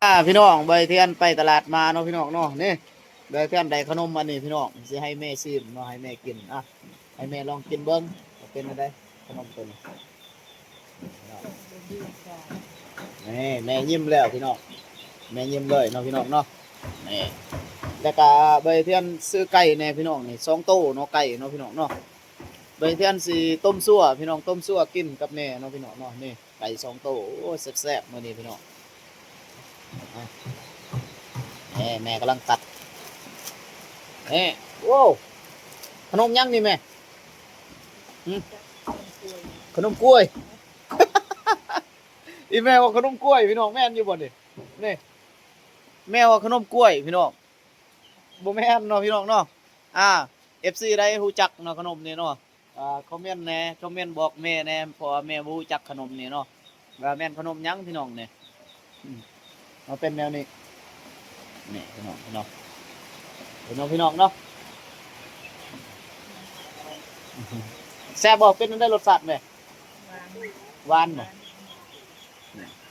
ອ່າ ພີ່ນ້ອງ ເອື້ອຍທຽນໄປຕະຫຼາດມາເນາະ ພີ່ນ້ອງເນາະ. ນີ້ ເອື້ອຍທຽນໄດ້ຂະໜົມອັນນີ້ ພີ່ນ້ອງ ຊິໃຫ້ແມ່ຊີມເນາະ ໃຫ້ແມ່ກິນ. ອ່ະ ໃຫ້ແມ່ລອງກິນເບິ່ງວ່າເປັນແນວໃດ ຂະໜົມໂຕນີ້. ນີ້ແມ່ຍິ້ມແລ້ວພີ່ນ້ອງ ແມ່ຍິ້ມເລີຍເນາະພີ່ນ້ອງເນາະ. ນີ້ ແລ້ວກະເອື້ອຍທຽນຊື້ໄກ່ແດ່ພີ່ນ້ອງ ນີ້ສອງໂຕເນາະ ໄກ່ເນາະພີ່ນ້ອງເນາະ. ເອື້ອຍທຽນຊິຕົ້ມຊົ່ວພີ່ນ້ອງ ຕົ້ມຊົ່ວກິນກັບແມ່ເນາະພີ່ນ້ອງເນາະ. ນີ້ໄກ່ສອງໂຕ ໂອ້ ແຊບໆ ມື້ນີ້ພີ່ນ້ອງ. ນີ້ແມ່ກຳລັງຕັດ ນີ້ ໂອ້ ຂະໜົມຫຍັງນີ້ແມ່? ຫື ຂະໜົມກ້ວຍ. ອີແມ່ວ່າຂະໜົມກ້ວຍພີ່ນ້ອງ ແມ່ນຢູ່ບໍ່ນີ້? ນີ້ ແມ່ວ່າຂະໜົມກ້ວຍພີ່ນ້ອງ ບໍ່ແມ່ນເນາະພີ່ນ້ອງເນາະ. ອ່າ ເອັຟຊີ ໃດຮູ້ຈັກເນາະຂະໜົມນີ້ເນາະ ອ່າ ຄອມເມັນແດ່ ຄອມເມັນບອກແມ່ແດ່ ເພາະວ່າແມ່ບໍ່ຮູ້ຈັກຂະໜົມນີ້ເນາະ ວ່າແມ່ນຂະໜົມຫຍັງພີ່ນ້ອງນີ້. ອືມ ມັນເປັນແນວນີ້ ນີ້ພີ່ນ້ອງເນາະ ເຫັນເນາະພີ່ນ້ອງເນາະ. ແຊບບໍ່? ເປັນຈັ່ງໃດລົດຊາດແມ່? ຫວານ ຫວານບໍ່? ຫວານ.